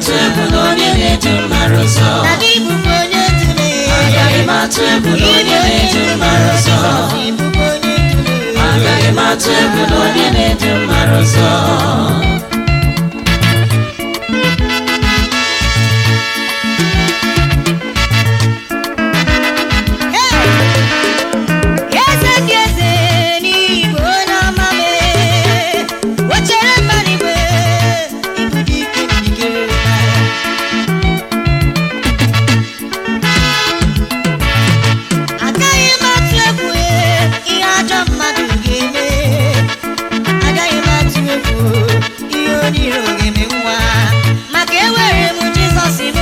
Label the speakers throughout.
Speaker 1: atụ egwu na onye na-edu m mara ụzọ.
Speaker 2: Dada ibukwa onye ndule.
Speaker 1: Agaghị m atụ egwu na onye na-edu m mara ụzọ.
Speaker 2: Ibukwa onye ndule.
Speaker 1: Agaghị m atụ egwu na onye na-edu m mara ụzọ.
Speaker 2: Eze ndị eze n'igwe onye ọma mee, o chere mmadụ igwe ibu dị ike njikere. Agaghị m atụ egwu ihe ajọ mmadụ ga-eme. Agaghị m atụ egwu ihe onye iro ga-eme nwa. Maka ewere m Jizọs m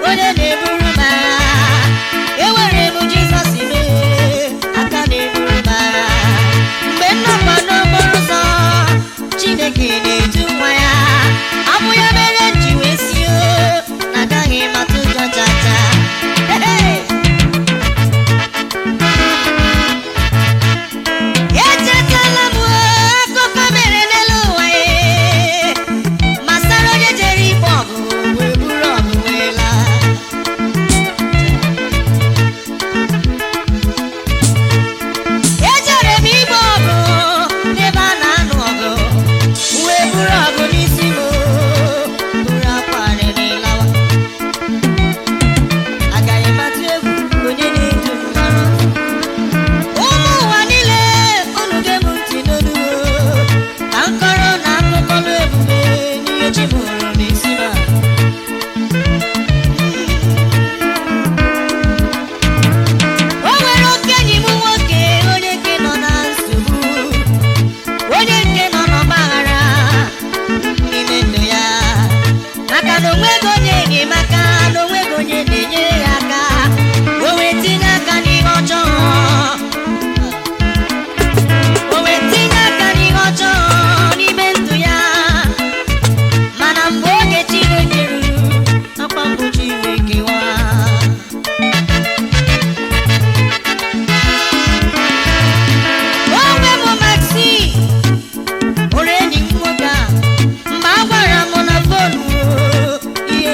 Speaker 2: onye na-eburu m agha. Ewere m Jizọs m aka na-eburu m agha. Mgbe m nọkwa n'okporo ụzọ, Chineke na-edu nwa ya. Ọ bụ ya mere m ji wee si o, na agaghị m atụ ụjọ cha cha. Hey, hey! Echetala m akụkọ mere n'elu ụwa e, gbasara onye jere igbe ọgụ wee buru ọgụ wee laa. Ejere m igbe ọgụ n'ebe a na-anụ ọgụ wee buru ọgụ n'isi m, buru akwa arịrị lawa. Agaghị m atụ egwu onye na-edu m mara ụzọ. Ụmụ ụwa niile unu gee m ntị n'olu ka m kọrọ na akụkọ ọlụ ebube n'ihe chi m hụrụ n'isi m a. O nwere oke enyi m nwoke onye nke nọ na nsogbu, onye nke nọ n'ọgbaghara n'ime ndụ ya, maka na onweghị onye enyemaka na onweghị onye na-enyere ya aka, o wee tinye aka n'ihe ọjọọ. O wee tinye aka n'ihe ọjọọ n'ime ndụ ya, mana mgbe oge Chineke ruru, akwa mgbochi wee kewaa. Onwe m Maxi hụrụ enyi m nwoke a mgbe a gwara m na fonu ihe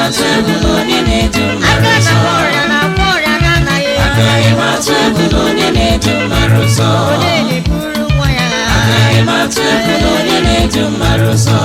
Speaker 1: atụ egwu na onye na-edu m mara
Speaker 2: Aka
Speaker 1: ụzọ.
Speaker 2: na-agwọ ọrịa na-agwọ ọrịa na-anaghị.
Speaker 1: Agaghị m atụ egwu na onye na-edu m mara ụzọ.
Speaker 2: Onye na-eburu nwa ya.
Speaker 1: Agaghị m atụ egwu na onye na-edu m mara ụzọ.